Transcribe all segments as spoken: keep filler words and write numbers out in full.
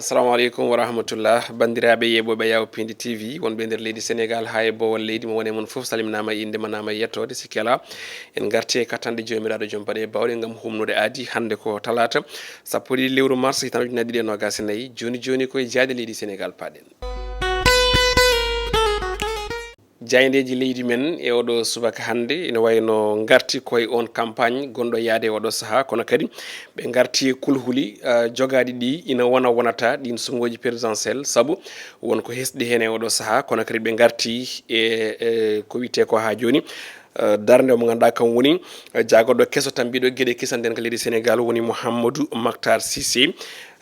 Assalamu aleykum wa rahmatullah. Banndiraaɓe yeeɓooɓe Yawo Pindi T V, wonɓe nder leydi Senegaal haa e boowal leydi, mo woni e mon fof salminaama e innde ma, naama e yettoode, sikke alaa. En ngarti e kattanɗe Joomiraaɗo Joom Baɗe e Baawɗe ngam humnude aadi. Hannde ko talaata, sappo e ɗiɗi lewru mars, hitaande ujunere ɗiɗi e noogaas e nayi. Jooni jooni ko e jaayɗe leydi Senegaal paaɗen. Jaayndeeji leydi men e oɗo subaka hannde ina wayno ngarti koye on campagne gonɗo yaade e oɗo sahaa, kono kadi ɓe ngarti e kulhuli, ah, jogaaɗi ɗi ina wona wonata ɗin suɓngooji présidentielle, sabu won ko hesɗi heen e oɗo sahaa, kono kadi ɓe ngarti e, e ko wiyetee ko haa jooni, ah, darnde mo ngannduɗaa kam woni, ah, jaagorɗo keso tambiiɗo geɗe kisal nden ka leydi Senegaal woni Mouhamadou Mactar Cissé.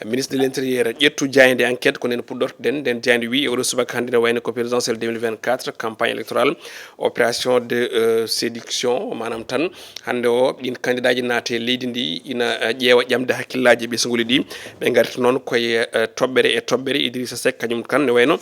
Ministre de l'Intérieur ƴettu jaaynde enquête, ko nden puɗɗortoɗen. Nden jaaynde wi e oɗo subaka hannde ne wayno ko présidentielle deux mille vingt-quatre, campagne électorale, opération de, euh, séduction, maanaam tan hannde o ɗin candidatji naate leydi ndi ina, euh, ƴeewa ƴamde hakkillaaji ɓesnguli ɗi. Ɓe ngarti noon koye, euh, toɓɓere e toɓɓere. Idrissa Seck kañum kan ne wayno,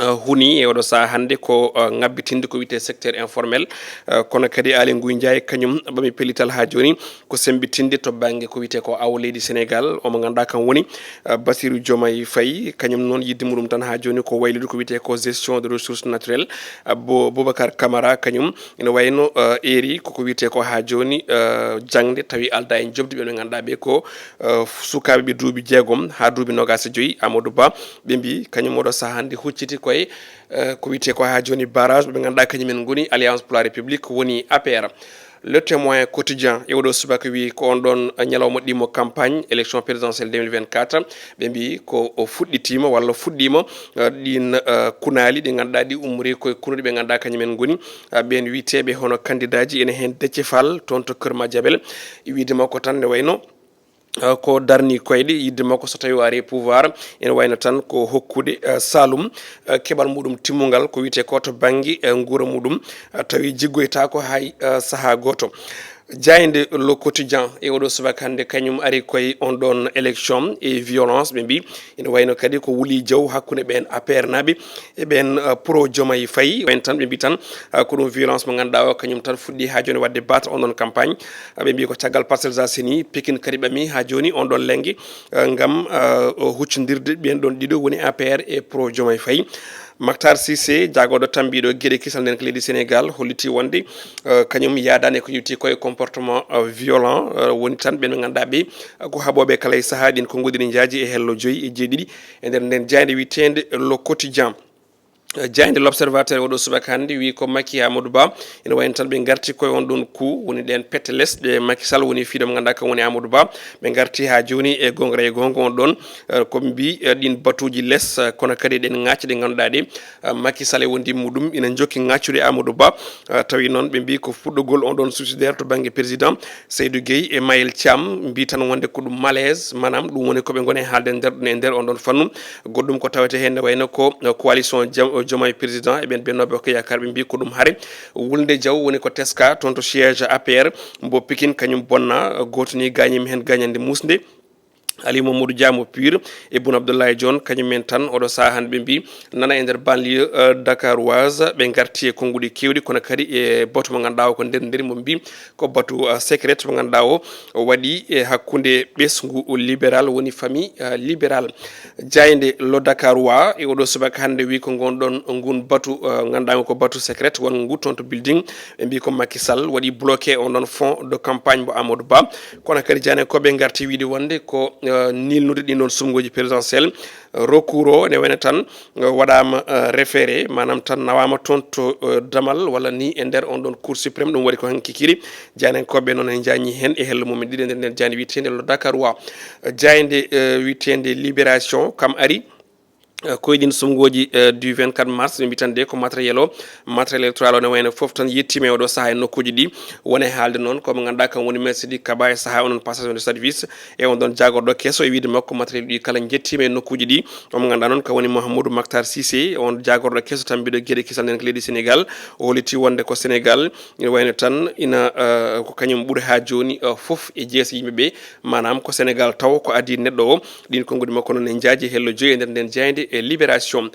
uh, huni e oɗo sahaa hannde ko, uh, ngabbitinde ko wiyetee secteur informel, uh, kono kadi Aly Ngouille Ndiaye kañum ɓami pellital haa jooni ko semmbitinde to bannge ko wiyetee ko awo leydi Senegaal, omo ngannduɗaa kam woni, uh, Bassirou Diomaye Faye, kañum noon yiɗde muɗum tan haa jooni ko waylude ko wiyetee ko gestion de ressources naturelles, uh, Bo-, Boubacar Camara kañum ina wayno, uh, eeri koko wiyetee ko haa jooni, uh, jaŋde tawi aldaa e njoɓdi ɓe ɓe ngannduɗaa ɓe ko, uh, sukaaɓe ɓe duuɓi jeegom haa duuɓi noogaas e joyi, Amadou Ba. Ɓe mbi kañum oɗo sahaa hannde hucciti koye, eh, ko wiyetee ko haa jooni barrage ɓe ngannduɗaa kañum en ngoni Alliance pour la République woni A P R. Le Témoin Quotidien e oɗo subaka wi ko on ɗon ñalawma ɗimmo campagne élection présidentielle deux mille vingt-quatre. Ɓe mbi ko o fuɗɗitiima walla fuɗɗiima, eh, ɗin, eh, kunaali ɗi ngannduɗaa ɗi ummori koye kunuɗi ɓe ngannduɗaa kañum en ngoni, eh, ɓeen wiyeteeɓe hono candidatji ene heen Déthié Fall toon to Kër Madiabel. Wiide makko tan ne wayno uh, ko darni koyɗe yiɗde makko so tawi o ari e pouvoir, ene wayno tan ko hokkude, uh, Saloum, uh, keɓal muɗum timmungal ko wiyetee ko to bannge, uh, nguura muɗum, uh, tawi jiggoytaako hay, uh, sahaa gooto. Jaaynde Le Quotidien e oɗo subaka hannde kañum ari koye on ɗon élection et violence, ɓe mbi ene wayno kadi ko wuli jaw hakkunde ɓeen A P R naaɓe e ɓeen, uh, pro Diomaye Faye. Ɓen tan ɓe mbi tan, uh, ko ɗum violence mo ngannduɗaa o kañum tan fuɗɗi haa jooni waɗde battre on ɗon campagne. Uh, ɓe mbi ko caggal Parcelles Assainies, Pikine kadi ɓami haa jooni on ɗon lenge, uh, ngam, uh, o huccondirde ɓeen ɗon ɗiɗo woni A P R e pro Diomaye Faye. Mactar Cissé, jaagorɗo tambiiɗo geɗe kisal nden ko leydi Senegaal, holliti wonde, uh, kañum yaadaani ko yowiti koye comportement, uh, violent, uh, woni tan ɓeen ɓe ngannduɗaa ɓe, uh, ko haɓooɓe kala e sahaa ɗin ko ngoɗiri njaaji e hello joyi e jeeɗiɗi e nder nden jaaynde wiyeteende Le Quotidien. Eh, jaaynde L'Observateur oɗo subaka hannde wi ko Macky e Amadou Ba ina wayno tan ɓe ngarti koye on ɗon coup, woni ɗeen pette les ɗe Macky Sall woni fiiɗo mo ngannduɗaa kam woni Amadou Ba. Ɓe ngarti haa jooni e goonga e goonga on ɗon, eh, ko ɓe mbi, eh, ɗin batuuji les, eh, kono kadi ɗen ŋaacce ɗe ngannduɗaa ɗe, eh, Macky Sall e wondiiɓe muɗum ina njokki ŋaaccude Amadou Ba. Eh, tawi noon ɓe mbi ko fuɗɗogol on ɗon subsidiaire to bannge président Seydou Gueye e Mayel Thiam mbi tan wonde ko ɗum malaise, maanaam ɗum woni ko ɓe ngoni haalde nder, e nder on ɗon fannu. Goɗɗum ko tawete heen ne wayno ko coalition Jam-, Diomaye Président e ɓen Benno Bokk Yaakaar, ɓe mbi ko ɗum hare wulnde jaw woni ko teska toon to siège A P R mbo Pikine, kañum bonna, gooto ni gaañiima heen gaañannde muusnde. Ali Mamadou Dia mo Pur e Boun Abdallah Dionne, kañum en tan oɗo sahaa hannde ɓe mbi nana e nder banlieue, euh, dakaroise, ɓe ngarti e konnguɗi keewɗi, kono kadi e batu mo ngannduɗaa o ko nder nder mo mbi ko batu, euh, secret mo ngannduɗaa o, o waɗi e hakkunde ɓesngu libéral, woni famille, euh, libérale. Jaaynde Le Dakarois e oɗo subaka hannde wi ko ngon ɗon ngun batu, uh, ngannduɗaa ko batu secret won ngu toon to building. Ɓe mbi ko Macky Sall waɗi bloqué on ɗon fonds de campagne mo Amadou Ba. Kono kadi jaaynde ko ɓe ngarti wiide wonde ko, uh, nilnude ɗin ɗon suɓngooji présidentielle. Recours o ne wayno tan, uh, waɗaama, uh, référé, maanaam tan nawaama toon to, uh, damal walla ni e nder on ɗon Cour suprême, ɗum waɗi ko hanki kiri. Jaaynde ko ɓe noon en jaañi heen e hello mum en ɗiɗi e nder nden jaaynde wiyeteende Le Dakarois. Uh, jaaynde, uh, wiyeteende Libération kam ari. Eh, koye ɗin suɓngooji, eh, du vingt-quatre mars, ɓe mbi tan de ko matériel o, matériel électoral o ne wayno fof tan yettiima e oɗo sahaa e nokkuuji ɗi. Woni haalde noon ko mo ngannduɗaa kam woni Maître Sidiki Kaba e sahaa onon passation de service e on ɗon jaagorɗo keso e wiide makko matériel ɗi kala jettiima e nokkuuji ɗi. Omo ngannduɗaa noon kam woni Mouhamadou Mactar Cissé, on jaagorɗo keso tambiiɗo geɗe kisal nden ko leydi Sénégal. O holliti wonde ko Sénégal ina wayno tan ina, eh, ko kañum ɓuri haa jooni, eh, fof e jeese yimɓe ɓe. Maanaam ko Sénégal taw ko adii neɗɗo o. Ɗin konnguɗi makko noon en njaaji hello joyi e nder nden jaaynde e Libération.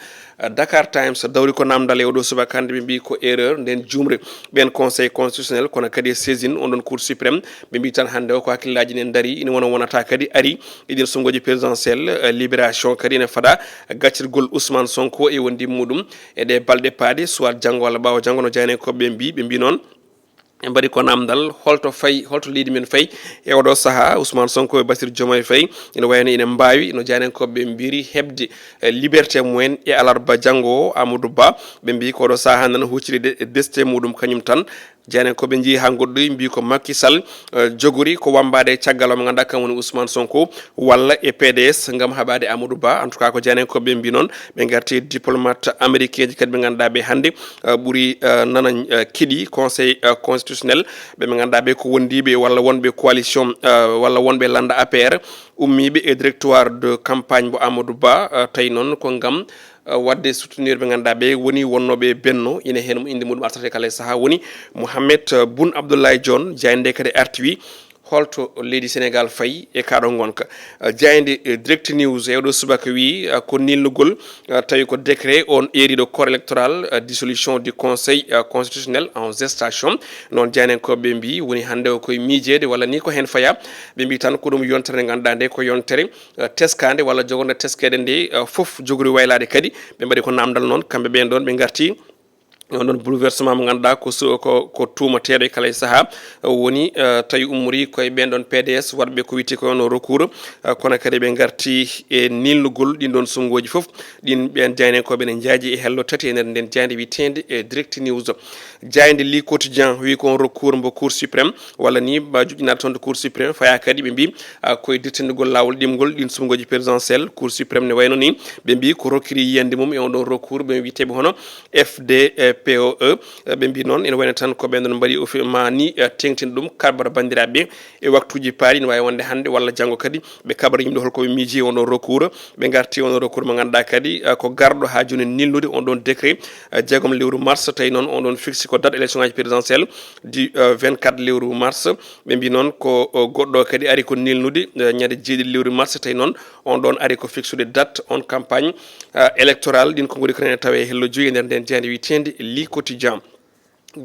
Dakar Times dawri ko namdal e oɗo subaka hannde, ɓe mbi ko erreur nden jumre ɓen Conseil constitutionnel, kono kadi e saisine on ɗon Cour suprême. Ɓe mbi tan hannde o ko hakkillaaji nen dari, ina wona wonata kadi ari e ɗin sunngoji présidentielle. Libération kadi ina faɗa gaccirgol Ousmane Sonko e wondi muɗum e ɗe balɗe paaɗe, soit janngo walla ɓaawo janngo, no jaynenkooɓe ɓe mbi. Ɓe mbi noon, ɓe mbaɗi ko namdal, holto fayi, holto leydi men fayi e oɗo sahaa. Ousmane Sonko e Bassirou Diomaye Faye ina wayno ina mbaawi, no jaynenkooɓe ɓe mbiri, heɓde eh, liberté mumen e alarba janngo o. Amadou Ba, ɓe mbi ko oɗo sahaa nana hucciri de, destin muɗum kañum tan. Jaynenkooɓe njehi haa ngoɗɗoyi, mbi ko Macky Sall eh, jogori ko wambaade e caggal o mo ngannduɗaa kam woni Ousmane Sonko walla e P D S ngam haɓaade Amadou Ba. En tout cas, ko jaynenkooɓe ɓe mbi noon. Ɓe ngarti diplomate américain ji kadi ɓe ngannduɗaa ɓe hannde eh, ɓuri eh, nana eh, kiɗi Conseil eh, constitutionnel. Ɓe ɓe ngannduɗaa ɓe ko wondiiɓe walla wonɓe coalition eh, walla wonɓe lannda A P R, ummiiɓe e directoire de campagne mo Amadou Ba. Eh, tawi noon ko ngam eh, waɗde soutenir ɓe ngannduɗaa ɓe woni wonnooɓe e Benno. Ina heen mo innde muɗum artata e kala e sahaa woni Mohamed eh, Boun Abdoulaye Dionne. Jaaynde nde kadi arti wi holto leydi Sénégal fayi e kaa ɗo ngonka. Eh, jaaynde eh, Direct News e oɗo subaka wi eh, ko nilnugol eh, tawi ko décret on eeriiɗo corps électoral, eh, dissolution du Conseil eh, constitutionnel en gestation. Noon jaynenkooɓe ɓe mbi woni hannde o koye miijeede walla ni ko heen faya. Ɓe mbi tan ko ɗum yontere nde ngannduɗaa nde ko yontere eh, teskaande walla jogorde teskeede nde eh, fof jogori waylaade kadi. Ɓe mbaɗi ko namdal noon, kamɓe ɓeen ɗoon ɓe ngarti on ɗon bouleversement mo ngannduɗaa ko su- ko ko tuumateeɗo e kala e sahaa eh, woni eh, tawi ummori koye ɓeen ɗoon P D S waɗɓe ko wiyetee ko on recours. Eh, kono kadi ɓe ngarti e nilnugol ɗin ɗoon sunngoji fof. Ɗin ɓeen jaynenkooɓe ne njaaji e hello tati e nder nden jaaynde wiyeteende e Direct News. Jaaynde Le Quotidien wi ko on recours mbo Cour suprême walla ni ba juƴƴinaaɗo toon to Cour suprême faya kadi ɓe mbi ah, koye dirtindugol laawol ɗimgol ɗin sunngoji présidentielle. Cour suprême ne wayno ni ɓe mbi ko rokkiri yiyande mum e on ɗon recours ɓe wiyeteeɓe hono F D P O E. Eh, ɓe mbi noon ene wayno tan ko ɓen ɗon mbaɗi o fi- ma ni eh, teŋtin ɗum karbata banndiraaɓe e waktuuji paaɗi. Ne waawi wonde hannde walla janngo kadi ɓe kaɓra yimɓe holko ɓe miiji on ɗon recours. Ɓe ngarti on ɗon recours mo ngannduɗaa kadi eh, ko garɗo haa jooni nilnude on ɗon décret eh, jeegom lewru mars. Tawi noon on ɗon fixi ko date élection ngaji présidentielle du eh, vingt-quatre lewru mars. Ɓe mbi noon ko eh, goɗɗo kadi ari ko nilnude eh, ñande jeeɗiɗi lewru mars. Tawi noon on ɗon ari ko fixude date on campagne eh, électorale. Ɗin ko ngoni ko nene tawe hello joyi e nder nden jaaynde wiyeteende Le Quotidien.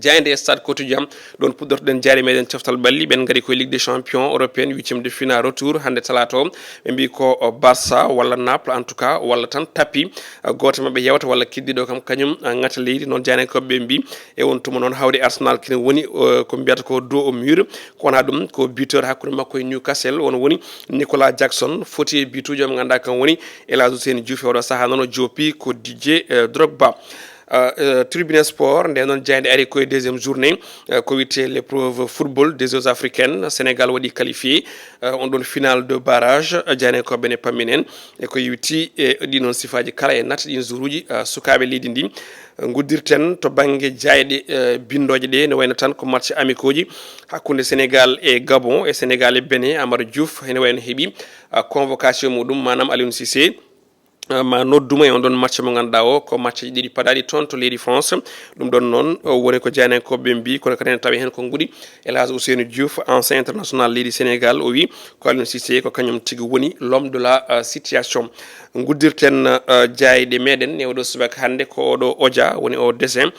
Jaaynde e Stade Quotidien, ɗon puɗɗortoɗen jaari meɗen coftal ɓalli. Ɓen ngari koye Ligue des Champions européenne, huitième de finale retour hannde talaata o. Ɓe mbi ko eh, Barça walla Naples, en tout cas walla tan tapis eh, gooto maɓɓe yewta walla keddiiɗo kam kañum eh, ŋata leydi. Noon jaaynde ko ɓe mbi e on tuma noon hawri Arsenal kene woni eh, ko mbiyata ko dos au mur. Ko wona ɗum ko buteur hakkunde makko e Newcastle, on woni Nicolas Jackson, foti e bituuji o mo ngannduɗaa kan woni El Hadj Ousseynou Diouf. E oɗo sahaa noon o joopi ko Didier eh, Drogba. Euh, euh, Tribune Sport, nde noon jaaynde ari koye deuxième journée eh, ko wiyetee l'épreuve football des Jeux africaines. Sénégal waɗi qualifié eh, on ɗon finale de barrage. Eh, jaaynde ko ɓene pammin en e ko yewti e ɗi noon sifaaji kala e natta ɗin joueuruuji eh, sukaaɓe leydi ndi. Eh, nguddirten to bannge jaayɗe eh, binndooje ɗe, ne wayno tan ko match amicaux ji hakkunde Sénégal e Gabon e Sénégal e Bénin. Amara Diouf ene wayno heɓi eh, convocation muɗum, maanaam Aliou Cissé eh, ma nodduma e on ɗon match mo ngannduɗaa o ko match ji ɗiɗi paɗaaɗi toon to leydi France. Ɗum ɗon noon o woni ko jaaynde ko ɓe mbi, kono kadi ene tawi heen ko nguɗi. El Hadj Ousseynou Diouf, ancien international leydi Sénégal, o wi ko Aliou Cissé ko kañum tigi woni l'homme de la eh, situation. Nguddirten eh, jaayɗe meɗen e oɗo subaka hannde ko oɗo oja woni o dessin.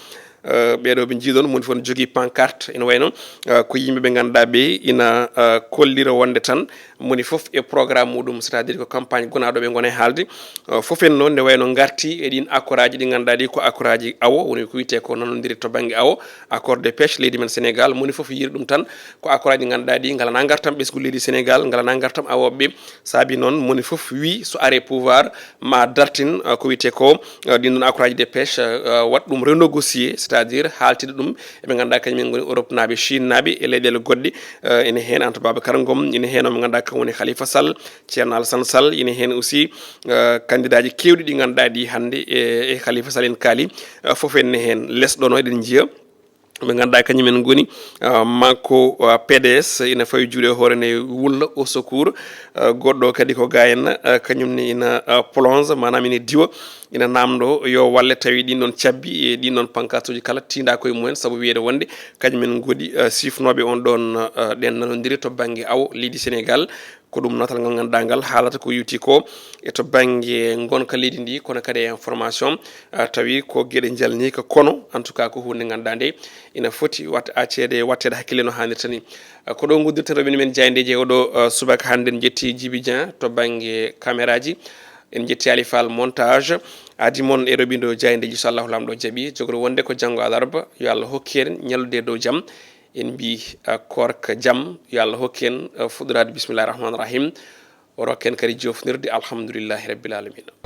Eh, ɓeɗo ɓe njiiɗon moni fof ne jogii pancarte ene wayno eh, ko yimɓe ɓe ngannduɗaa ɓe ina eh, kollira wonde tan moni fof e programme muɗum, c'est à dire ko campagne gonaɗo ɓe gona e haalde. Eh, fof en noon nde wayno ngarti e ɗin accord aji ɗi ngannduɗaa ɗi ko accord aji awo, woni ko wiyetee ko nanondiri to bannge awo, accord de pêche leydi men Sénégal. Moni fof yiiri ɗum tan ko accord aji ɗi ngannduɗaa ɗi ngalana ngartam ɓesngu leydi Sénégal, ngalana ngartam awooɓe. Saabi noon moni fof wi so are pouvoir ma dartin eh, ko wiyetee ko eh, ɗin ɗon accord aji de pêche eh, waɗ ɗum renégocier, c'est à dire haaltide ɗum e ɓe ngannduɗaa kañum en ngoni Europe naaɓe, Chine naaɓe e leyɗeele goɗɗe. Eh, ene heen Anta Babacar Ngom, ene heen o mo ngannduɗaa kam woni Khalifa Sall, Thierno Alassane Sall, ene heen aussi eh, candidat ji keewɗi ɗi ngannduɗaa ɗi hannde e e Khalifa Sall en kaali. Eh, fof en ne heen lesɗo no eɗen njiya ɓe ngannduɗaa kañum en ngoni ah, makko ah, P D S ina fawi juuɗe hoore nde wulla au secours. Ah, goɗɗo kadi ko gayen ah, kañum ne ina ah, plonge, maanaam ina diwa, ina namdo yo walle tawi ɗin ɗon cabbi e ɗin ɗon pancarte uji kala tinda koye mumen, sabu wiyede wonde kañum en ngoni ah, sifnoɓe on ɗon ah, ɗen nanodiri to banggue awo leydi Sénégal. Ko ɗum natal ngal ngannduɗaa ngal haalata ko yowti ko e to bannge ngonka leydi ndi, kono kadi e information, ah, tawi ko geɗe njalniika, kono en tout cas ko huunde ngannduɗaa nde ina foti wat-, acceede, watteede hakkille no haanirta ni. Ah, ko ɗo nguddirten rewɓe men jaayndeeji e oɗo, ah, subaka hannde. En njetti Djiby Dieng to bannge caméraji, en njetti Ali Fall montage, adi mon e roɓindo jaayndeeji, so Allahu Laamɗo jaɓi, jogori wonde ko janngo alarba, yo Allah hokku en ñallude dow jam. En mbi, ah, koorka jam, yo Allah hokku en, ah, fuɗɗoraade bismillahi rahmani rahim, o rokka en kadi jofnirde alhamdulillahi rabbil alamina.